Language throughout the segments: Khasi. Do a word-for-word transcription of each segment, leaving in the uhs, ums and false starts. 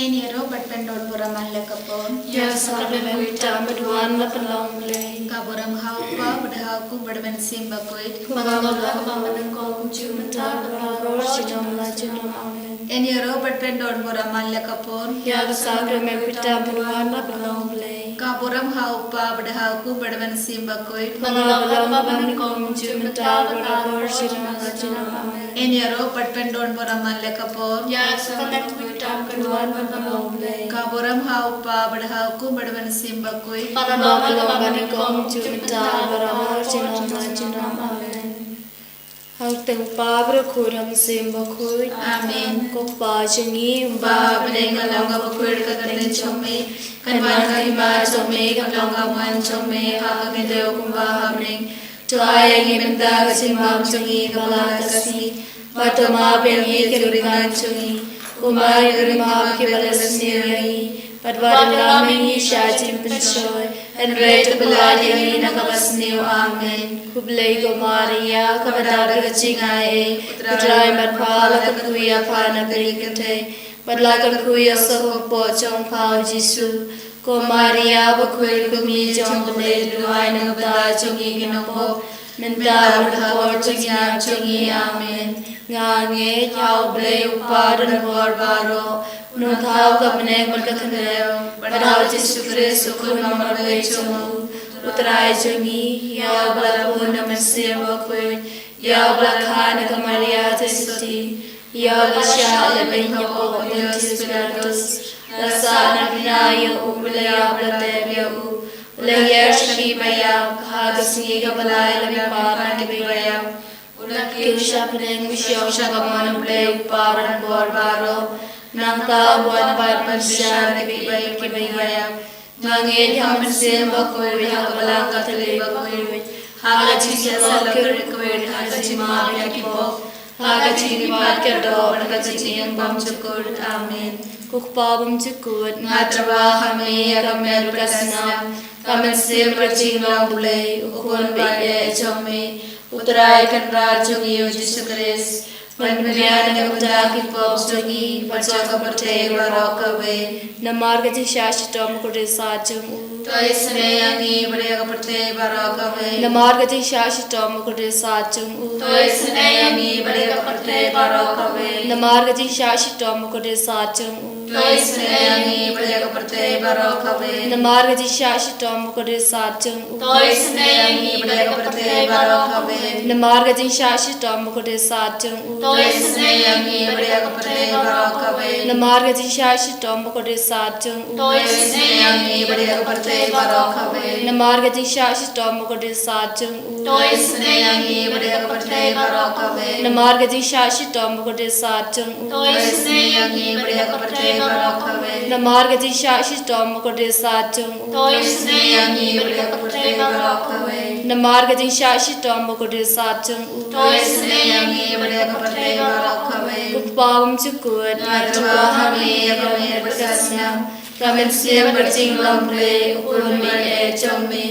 Ngin ïaroh bad pyndonkam burom man la ka por. Ïa ka sakramen kaba pyndonkam bad wan na pynlong Blei. Ka burom ha u Kpa bad ha u Khun bad ha u Mynsiem Bakhuid. Kumba la ka mynta, kumba mynta, kumba baroh shi junom la junom. Amen. Ngin ïaroh bad pyndonkam burom man la ka por. Ïa ka sakramen kaba pyndonkam bad wan na pynlong Blei. Ka burom ha u Kpa bad ha u Khun bad ha u Mynsiem Bakhuid. Kumba la ka mynta, kumba mynta, kumba baroh shi junom la junom. Amen. Ngin ïaroh bad pyndonkam burom man la ka por. Ïa ka sakramen kaba pyndonkam bad wan na pynlong Blei. Ka burom ha u Kpa bad ha u Khun bad ha u Mynsiem Bakhuid. Kumba la ka mynta, kumba mynta, kumba baroh shi junom la junom. Amen. Ha ka kyrteng u Kpa bad u Khun bad u Mynsiem Bakhuid. Amen. Ko Kpa jong ngi uba ha bneng, kan long ka bakhuid ka kyrteng jong me. Kan wan ka hima jong me, kan long ka mon jong me ha ka khyndew kumba ha bneng. To ai ïa ngi mynta ka jingbam jong ngi kaba la ka sngi. Bad to map ïa ngi ki jingkyrmen jong ngi, kumba ngi map ïa kiba la sniew ïa ngi. Bad wat lam ïa ngi sha jingpynshoi, hynrei to pyllait ïa ngi na kaba sniew. Amen. Khublei ko Maria, kaba don da ka jingai ei, U Trai marpha la kyrkhu ïa pha na ki kynthei, bad la kyrkhu ïa u soh hapoh jong pha u Jisu. Ko Maria bakhuid, ko kmie jong U Blei, duwai na ka bynta jong ngi ki nongpop, mynta bad ha ka por jong ka jingïap jong ngi. Amen. Nga ngeit ha U Blei U Kpa donbor baroh, U Nongthaw ka bneng bad ka khyndew, bad ha u Jisu Khrist U Khun ba marwei jong U, U Trai jong ngi, ïa uba la bun da u Mynsiem Bakhuid, ïa uba la kha na ka Maria Theisotti, ïa uba la shah lehbeiñ hapoh Pontius Pilatus, la sah na bnai, ïa U ba la ïap, la tep, ïa U ba la hiar sha kiba ïap, ha ka sngi kaba lai la mihpat na kiba ïap. U la kiew sha bneng, u shong sha kamon U Blei U Kpa donbor baroh. Nangta u wan pat ban bishar ïa kiba ïap. Nga ngeit ha u Mynsiem Bakhuid, ha ka Balang Katholik bakhuid, ha ka jingïasyllok kiwei kiwei, ha ka jingmap ïa ki pop, ha ka jingmihpat ka doh, ha ka jingim bymjukut. Amen. Ko Kpa bymjukut, nga tyrwa ha me ïa ka met bad ka snam, ka mynsiem bad ka jinglong Blei, U Khun ba ïeit jong me, U Trai Kynrad jong ngi U Jisu Khrist, ban pynbiang na ka bynta ki pop jong ngi bad jong ka pyrthei baroh kawei. Namar ka jingshah shitom u kordit sat jong u. To isynei ïa ngi bad ïa ka pyrthei baroh kawei. Namar ka jingshah shitom u kordit sat jong u. To isynei ïa ngi bad ïa ka pyrthei baroh kawei. Namar ka jingshah shitom u kordit sat jong u. To isynei ïa ngi bad ïa ka pyrthei baroh kawei. Namar ka jingshah shitom u kordit sat jong u. To isynei ïa ngi bad ïa ka pyrthei baroh kawei. Namar ka jingshah shitom u kordit sat jong u. To isynei ïa ngi bad ïa ka pyrthei baroh kawei. Namar ka jingshah shitom u kordit sat jong u. To isynei ïa ngi bad ïa ka pyrthei baroh kawei. Namar ka jingshah shitom u kordit sat jong u. To isynei ïa ngi bad ïa ka pyrthei baroh kawei. Namar ka jingshah shitom u kordit sat jong u. To isynei ïa ngi bad ïa ka pyrthei baroh kawei. Namar ka jingshah shitom u kordit sat jong u. To isynei ïa ngi bad ïa ka pyrthei baroh kawei. Namar ka jingshah shitom u kordit sat jong u. To isynei ïa ngi bad ïa ka pyrthei baroh kawei. Ko Kpa bymjukut, nga tyrwa ha me ïa ka met bad ka snam, ka mynsiem bad ka jinglong Blei, U Khun ba ïeit jong me,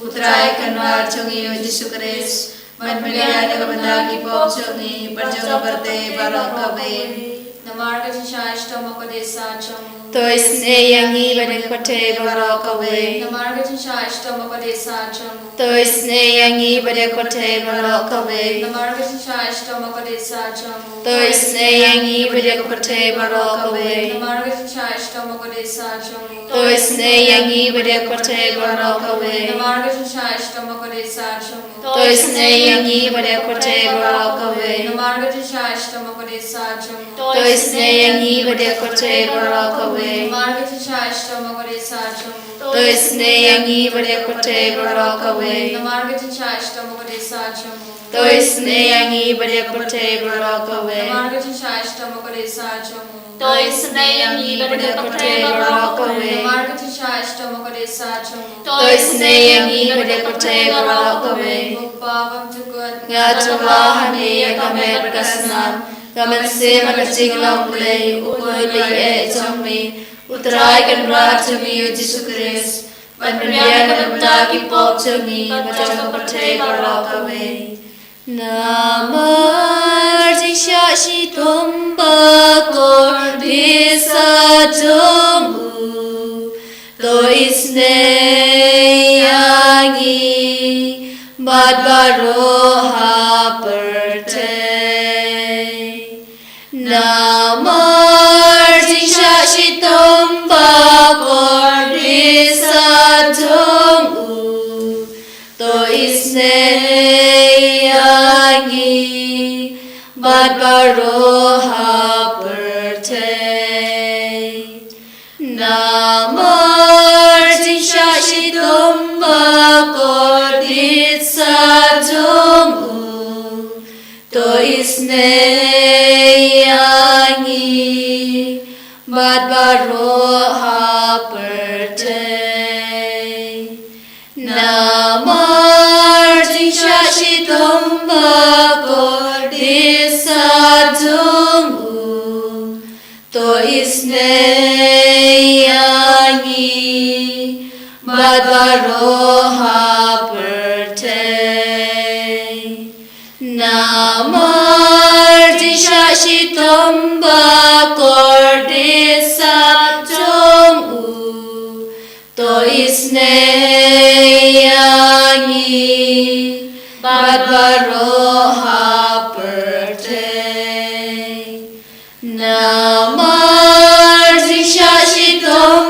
U Trai Kynrad jong ngi U Jisu Khrist, ban pynbiang na ka bynta ki pop jong ngi bad jong ka pyrthei baroh kawei. Namar ka jingshah shitom u kordit sat jong u. To isynei ïa ngi bad ïa ka pyrthei baroh kawei. Namar ka jingshah shitom u kordit sat jong u. To isynei ïa ngi bad ïa ka pyrthei baroh kawei. Namar ka jingshah shitom u kordit sat jong u. To isynei ïa ngi bad ïa ka pyrthei baroh kawei. Namar ka jingshah shitom u kordit sat jong u. To isynei ïa ngi bad ïa ka pyrthei baroh kawei. Namar ka jingshah shitom u kordit sat jong u. To isynei ïa ngi bad ïa ka pyrthei baroh kawei. Namar ka jingshah shitom u kordit sat jong u. To isynei ïa ngi bad ïa ka pyrthei baroh kawei. Namar ka jingshah shitom u kordit sat jong u. To isynei ïa ngi bad ïa ka pyrthei baroh kawei. Namar ka jingshah shitom u kordit sat jong u. To isynei ïa ngi bad ïa ka pyrthei baroh kawei. Namar ka jingshah shitom u kordit sat jong u. To isynei ïa ngi bad ïa ka pyrthei baroh kawei. Namar ka jingshah shitom u kordit sat jong u. To isynei ïa ngi bad ïa ka pyrthei baroh kawei. Ko Kpa bymjukut, nga tyrwa ha me ïa ka met bad ka snam, ka mynsiem bad ka jinglong Blei, U Khun ba ïeit jong me, U Trai Kynrad jong ngi U Jisu Khrist, ban pynbiang na ka bynta ki pop jong ngi bad jong ka pyrthei baroh kawei. Namar jingshah shitom bakordit sah jong u, to isynei ïa ngi bad baroh ha pyrthei. Namar jingshah shitom bakordit sah jong u, to isynei ïa ngi bad baroh ha pyrthei. Namar jingshah shitom bakordit sah jong u, to isynei ïa ngi bad baroh ha pyrthei. Namar jingshah shitom bakordit sah jong u, to isynei ïa ngi bad baroh ha pyrthei. Namar jingshah shitom bakordit sah jong u, to isynei ïa ngi bad baroh ha pyrthei. Namar jingshah shitom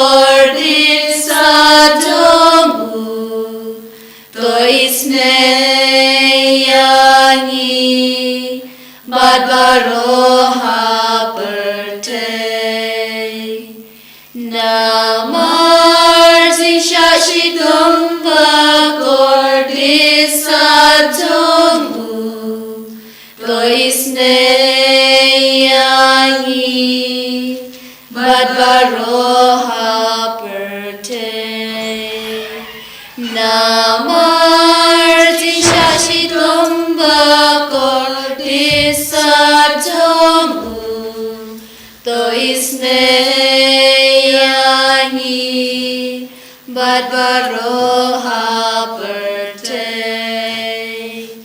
bakordit sah jong u, to isynei ïa ngi bad baroh ha pyrthei. Namar jingshah shitom bakordit sah jong u, to isynei ïa ngi bad baroh ha pyrthei. Namar jingshah shitom bakordit sah jong u, to isynei ïa ngi bad baroh ha pyrthei.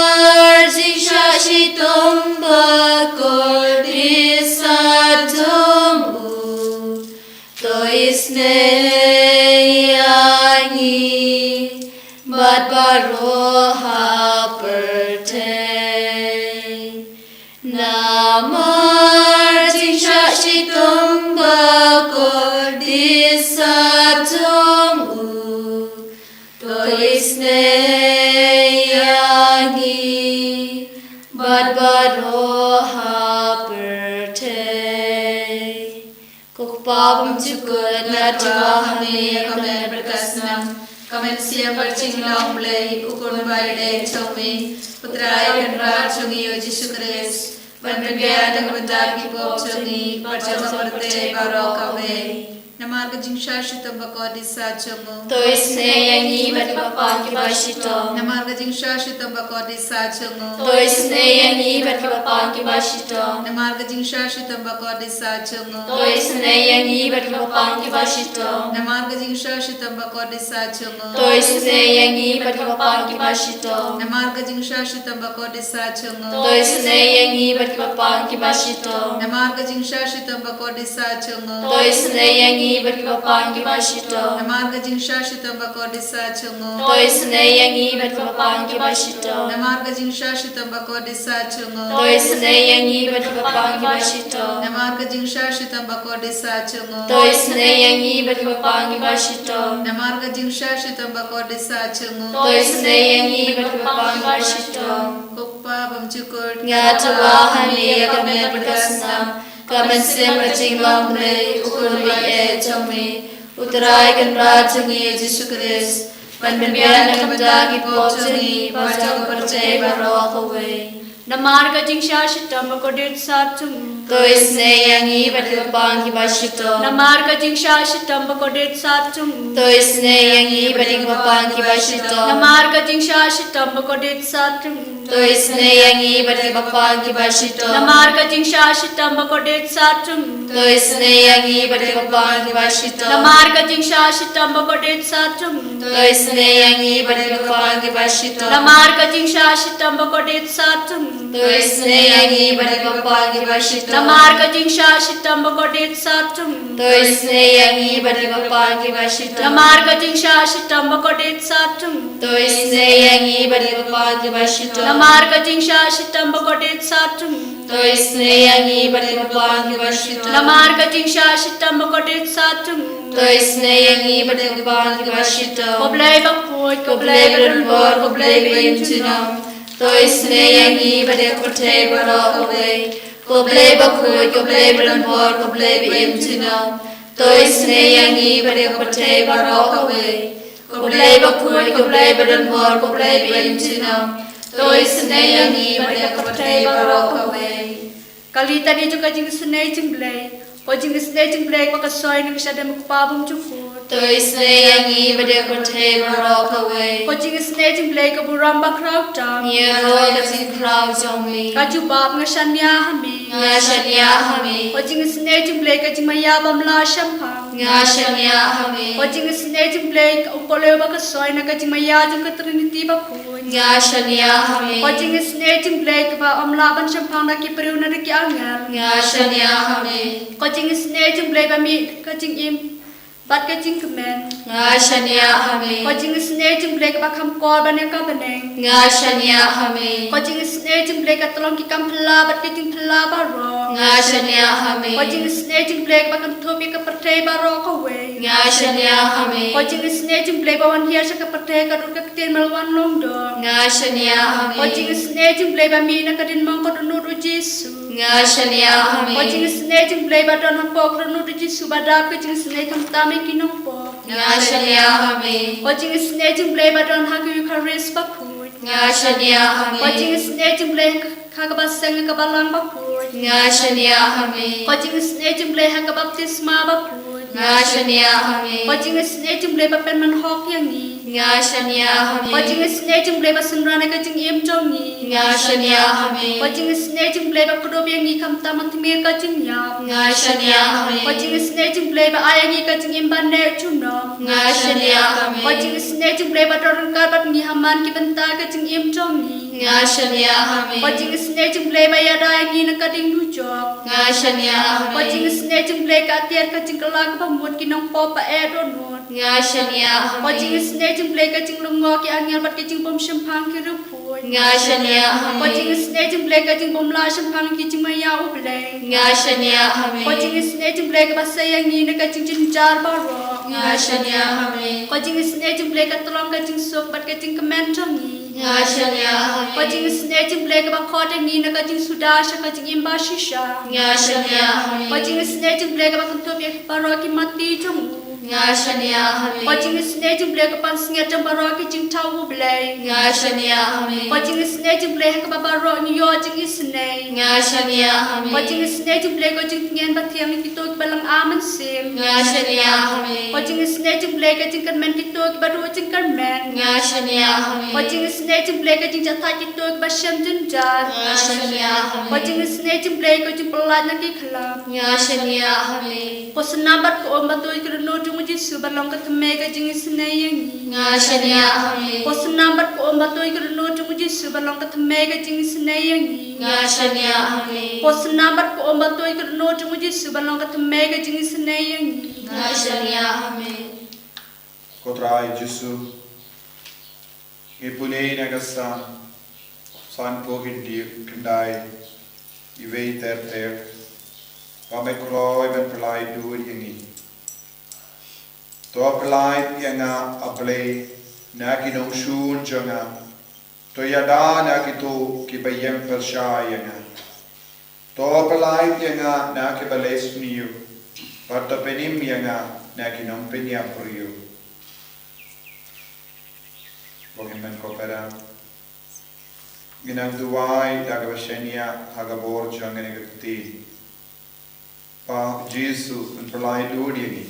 Namar jingshah shitom bakordit sah jong u, to isynei ïa ngi bad baroh ha pyrthei. Namar jingshah shitom bakordit sah jong u, to isynei ïa ngi bad baroh ha pyrthei. Ko Kpa bymjukut, nga tyrwa ha me ïa ka met bad ka snam, ka mynsiem bad jinglong Blei, U Khun ba ïadei jong me, U Trai Kynrad jong ngi U Jisu Khrist, ban pynbiang na ka bynta ki pop jong ngi bad jong ka pyrthei baroh kawei. Namar ka jingshah shitom bakordit sah jong u, to isynei ïa ngi bad kiba pang kiba shitom. Namar ka jingshah shitom bakordit sah jong u, to isynei ïa ngi bad kiba pang kiba shitom. Namar ka jingshah shitom bakordit sah jong u, to isynei ïa ngi bad kiba pang kiba shitom. Namar ka jingshah shitom bakordit sah jong u, to isynei ïa ngi bad kiba pang kiba shitom. Namar ka jingshah shitom bakordit sah jong u, to isynei ïa ngi bad kiba pang kiba shitom. Namar ka jingshah shitom bakordit sah jong u, to isynei ïa ngi bad kiba pang kiba shitom. Namar ka jingshah shitom bakordit sah jong u, to isynei ïa ngi bad kiba pang kiba shitom. Namar ka jingshah shitom bakordit sah jong u, to isynei ïa ngi bad kiba pang kiba shitom. Namar ka jingshah shitom bakordit sah jong u, to isynei ïa ngi bad kiba pang kiba shitom. Namar ka jingshah shitom bakordit sah jong u, to isynei ïa ngi bad kiba pang kiba shitom. Ko Kpa bymjukut, nga tyrwa ha me ïa ka met bad ka snam, ka mynsiem bad jinglong Blei, U Khun ba ïadei jong me, U Trai Kynrad jong ngi U Jisu Khrist, ban pynbiang na ka bynta ki pop jong ngi bad jong ka pyrthei baroh kawei. Namar ka jingshah shitom bakordit sah jong u, to isynei ïa ngi bad kiba pang kiba shitom. Namar ka jingshah shitom bakordit sah jong u, to isynei ïa ngi bad kiba pang kiba shitom. Namar ka jingshah shitom bakordit sah jong u, To isynei ïa ngi bad ïa ka kpa ngi ba shitom. Namar ka jingshah shitom ba kordit sah jong u. To isynei ïa ngi bad ïa ka kpa ngi ba shitom. Namar ka jingshah shitom ba kordit sah jong u. To isynei ïa ngi bad ïa ka kpa ngi ba shitom. Namar ka jingshah shitom ba kordit sah jong u. To isynei ïa ngi bad ïa ka kpa ngi ba shitom. Namar ka jingshah shitom ba kordit sah jong u. To isynei ïa ngi bad ïa ka kpa ngi ba shitom. Namar ka jingshah shitom ba kordit sah jong u. To isynei ïa ngi bad ïa ka kpa ngi ba shitom. Namar ka jingshah shitom ba kordit sah jong u. To isynei ïa ngi bad ïa ka kpa ngi ba shitom. Namar ka jingshah shitom ba kordit sah jong u. To isynei ïa ngi bad ïa ka kpa ngi ba shitom. Ko Blei bakhuid, ko Blei badonbor, ko Blei ba im junom. To isynei ïa ngi bad ïa ka pyrthei baroh kawei. Ko Blei bakhuid, ko Blei badonbor, ko Blei ba im junom. To isynei ïa ngi bad ïa ka pyrthei baroh kawei. Ko Blei bakhuid, ko Blei badonbor, ko Blei ba im junom. To isynei ïa ngi bad ïa ka pyrthei baroh kawei. Kali tani jong ka jingisynei jong u Blei. Ko jingisynei jong u Blei kaba ka soi na ka shadem u Kpa bymjukut. To isynei ïa ngi bad ïa ka pyrthei baroh kawei. Ko jingisynei jong u Blei ka burom bakhraw tam. Ïaroh ïa ka jingkhraw jong me. Ka jubab nga shaniah ha me. Nga shaniah ha me. Ko jingisynei jong u Blei ka jingmaïa bym lah shemphang. Nga shaniah ha me. Ko jingisynei jong u Blei ka umpohliew ba ka soi na ka jingmaïa jong ka Trinity bakhuid. Nga shaniah ha me. Ko jingisynei jong u Blei kaba ym lah ban shemphang da ki briew ne da ki angel. Nga shaniah ha me. Ko jingisynei jong u Blei ba mih ka jingim bad ka jingkmen. Nga shaniah ha me. Ko jingisynei jong u Blei kaba kham kor ban ïa ka bneng. Nga shaniah ha me. Ko jingisynei jong u Blei ka tyllong ki kam phylla bad ka jingphylla baroh. Nga shaniah ha me. Ko jingisynei jong u Blei kaba kynthup ïa ka pyrthei baroh kawei. Nga shaniah ha me. Ko jingisynei jong u Blei ba wan hiar sha ka pyrthei ka dur ka ktien ba la wan long doh. Nga shaniah ha me. Ko jingisynei jong u Blei ba mih na ka diengphna ka dohnud u Jisu. Nga shaniah ha me. Ko jingisynei jong u Blei ba don hapoh ka dohnud u Jisu ba dap ka jingisynei khamtam ïa ki nongpop. Nga shaniah ha me. Ko jingisynei jong u Blei ba don ha ka Eukharist bakhuid. Nga shaniah ha me. Ko jingisynei jong u Blei ha kaba seng ka balang bakhuid. Nga shaniah ha me. Ko jingisynei jong u Blei ha ka baptisma bakhuid. Nga shaniah ha me. Ko jingisynei jong u Blei ba pynman hok ïa ngi. Nga shaniah ha me. Ko jingisynei jong u Blei ba synran ïa ka jingim jong ngi. Nga shaniah ha me. Ko jingisynei jong u Blei ba kdup ïa ngi khamtam ha tmier ka jingïap. Nga shaniah ha me. Ko jingisynei jong u Blei ba ai ïa ngi ka jingim ban neh junom. Nga shaniah ha me. Ko jingisynei jong u Blei ba don ryngkat bad ngi ha man ki bynta ka jingim jong ngi. Nga shaniah ha me. Ko jingisynei jong u Blei ba ïada ïa ngi na ka ding dujok. Nga shaniah ha me. Ko jingisynei jong u Blei ka atiar ka jingkylla kaba mut ki nongpop ba eh dohnud. Nga shaniah ha me. Ko jingisynei jong u Blei ka jinglyngngoh ki angel bad ka jingbymshemphang ki riewkhuid. Nga shaniah ha me. Ko jingisynei jong u Blei ka jingbymlah shemphang ki jingmaïa u Blei. Nga shaniah ha me. Ko jingisynei jong u Blei kaba sei ïa ngi na ka jingjynjar baroh. Nga shaniah ha me. Ko jingisynei jong u Blei ka tyllong ka jingsuk bad ka jingkmen jong ngi. Nga shaniah ha me. Ko jingisynei jong u Blei kaba khot ïa ngi na ka jingsuda sha ka jingim bashisha. Nga shaniah ha me. Ko jingisynei jong u Blei kaba kynthup ïa baroh ki mati jong u. Nga shaniah ha me. Ko jingisynei jong u Blei ka pansngiat jong baroh ki jingthaw u Blei. Nga shaniah ha me. Ko jingisynei jong u Blei ha kaba baroh ngi ïoh jingisynei. Nga shaniah ha me. Ko jingisynei jong u Blei ka jingtngen bathiang ïa kito kiba lang ar mynsiem. Nga shaniah ha me. Ko jingisynei jong u Blei ka jingkyrmen kito kiba duh jingkyrmen. Nga shaniah ha me. Ko jingisynei jong u Blei ka jingjahthait kito kiba shem jynjar. Nga shaniah ha me. Ko jingisynei jong u Blei ka jingpyllait na ki khlap. Nga shaniah ha me. Ko snam bad ko um ba tuid ka dohnud jong u Jisu ban long ka thymmei ka jingisynei ïa ngi. Nga shaniah ha me. Ko snam bad ko um ba tuid ka dohnud jong u Jisu ban long ka thymmei ka jingisynei ïa ngi. Nga shaniah ha me. Ko snam bad ko um ba tuid ka dohnud jong u Jisu ban long ka thymmei ka jingisynei ïa ngi. Nga shaniah ha me. Ko Trai Jisu, ngi pule na ka Salm, Salm khyndai, khyndai, iwei ter ter, ba me khlaiñ ban pyllait dur ïa ngi. To pyllait ïa nga, A Blei, na ki nongshun jong nga. To ïada na kito kiba ïeng pyrshah ïa nga. To pyllait ïa nga na kiba leh sniew, bad to pynim ïa nga na ki nongpynïap briew. Ko hynmen ko para, ngin nang duwai da kaba shaniah ha ka bor jong kane ka ktien. Pa Jisu, un pyllait dur ïa ngi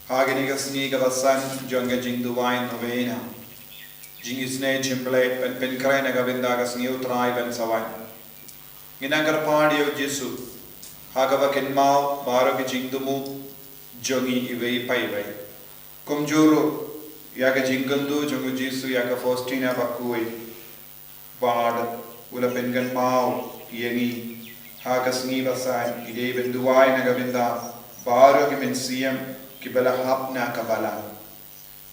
ha kane ka sngi kaba san jong ka jingduwai novena. Jingisynei jingpynleit ban pynkhreh na ka bynta ka sngi U Trai ban sa wan. Ngi nang kyrpad ïa U Jisu ha kaba kynmaw baroh ki jingthmu jong ngi iwei pa iwei. Kumjuh ruh ïa ka jingkyntu jong U Jisu ïa ka Faustina bakhuid. Bad u la pynkynmaw ïa ngi ha ka sngi ba saiñ, ngi dei ban duwai na ka bynta baroh ki mynsiem kiba la hap na ka balang.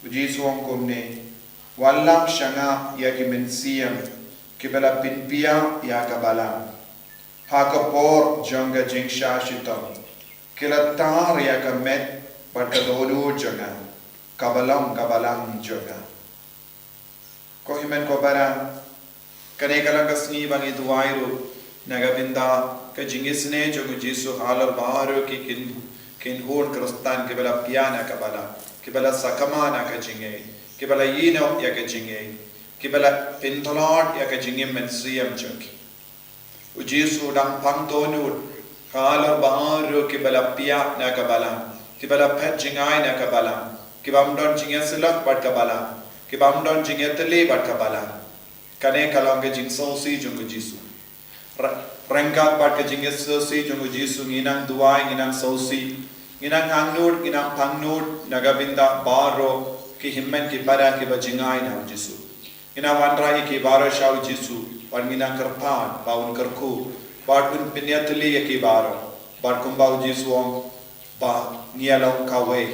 U Jisu u ong kumne, wallam sha nga ïa ki mynsiem kiba la pynpia ïa ka balang. Ha ka por jong ka jingshah shitom ki la tar ïa ka met bad ka dohnud jong nga, kaba long ka balang jong nga. Ko hynmen ko para, kane ka long ka sngi ba ngi duwai ruh na ka bynta ka jingisynei jong U Jisu halor baroh ki kyn, kynhun Khristan kiba la pia na ka balang, kiba la sakma na ka jingngeit, kiba la ïehnoh ïa ka jingngeit, kiba la pyntlot ïa ka jingim mynsiem jong ki. U Jisu u dang pang dohnud halor baroh kiba la pia na ka balang, kiba la phet jngai na ka balang, kibym don jingïasyllok bad ka balang, kibym don jingïatylli bad ka balang. Kane ka long ka jingsngewsih jong U Jisu. Ra-, ryngkat bad ka jingsngewsih jong U Jisu ngi nang duwai, ngi nang sngewsih, ngi nang angnud, ngi nang pangnud na ka bynta baroh ki hynmen ki para kiba jngai na U Jisu. Ngi nang wanrah ïa ki baroh sha U Jisu bad ngi nang kyrpad ba un kyrkhu bad un pynïatylli ïa ki baroh. Bad kumba U Jisu u ong ba ngin ïa long kawei,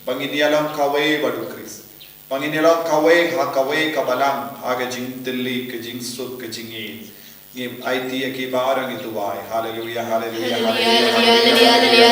ba ngin ïa long kawei bad U Khrist, ba ngin ïa long kawei ha kawei ka balang, ha ka jingtylli, ka jingsuk, ka jingïeit. Ngi aiti ïa ki baroh, ngi duwai. Haleluya, haleluya, haleluya, haleluya.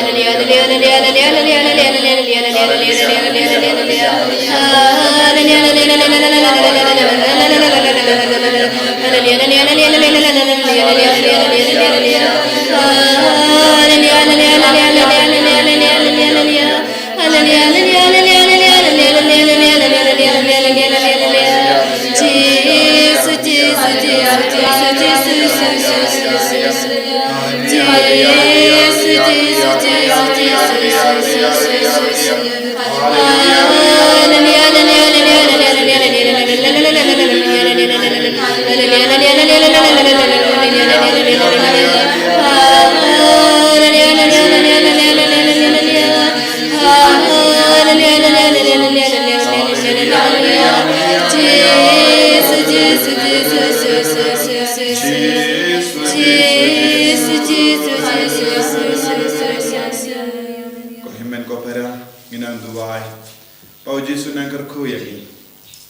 Ko hynmen ko para, ba U Jisu nang kyrkhu ïa ngi.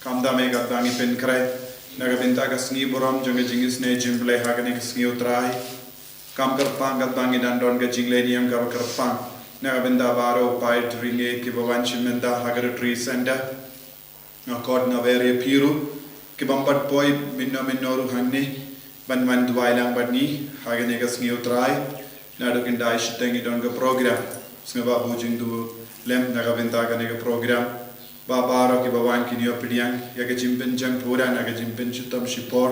Khamtam eh katba ngi pynkhreh na ka bynta ka sngi burom jong ka jingisynei jingpynleit ha kane ka sngi U Trai. Kam kyrpang katba ngi dang don ka jingleit niam kaba kyrpang na ka bynta baroh u paid u riewngeit kiba wan shim bynta ha ka Retreat Center. Nga khot nga wer ïa phi ruh kibym pat poi mynno mynno ruh hangne ban wan duwai lang bad ngi ha kane ka sngi U Trai. Naduh khyndai shiteng ngi don ka program. Sngewbha buh jingduh lem na ka bynta kane ka program. Ba baroh kiba wan kin ïoh pdiang ïa ka jingpynjah pura na ka jingpynshitom shipor,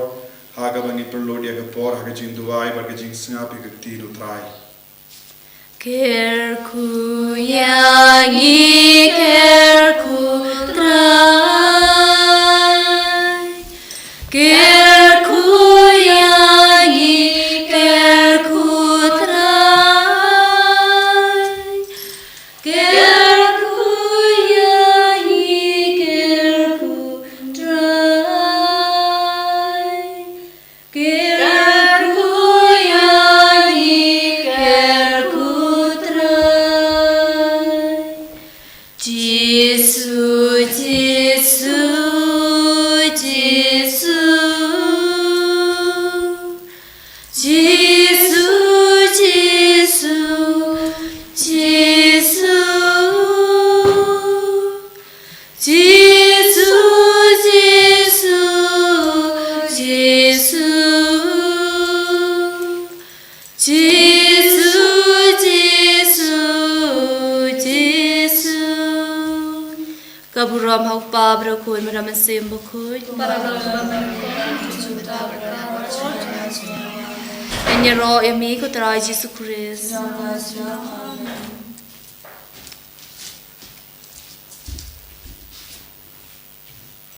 ha kaba ngi pynlut ïa ka por ha ka jingduwai bad ka jingsngap ïa ka ktien U Trai. Kyrkhu ïa ngi, kyrkhu Trai. Kyrkhu ïa ngi, kyrkhu Trai. Kyrkhu ïa ngi, kyrkhu Trai. Kyrkhu ïa ngi, kyrkhu Trai. Jisu, Jisu, Jisu. Jisu, Jisu, Jisu. Jisu, Jisu, Jisu. Jisu, Jisu, Jisu. Ka burom ha u Kpa bad u Khun bad u Mynsiem Bakhuid. Ngin ïaroh ïa me ko Trai Jisu Khrist.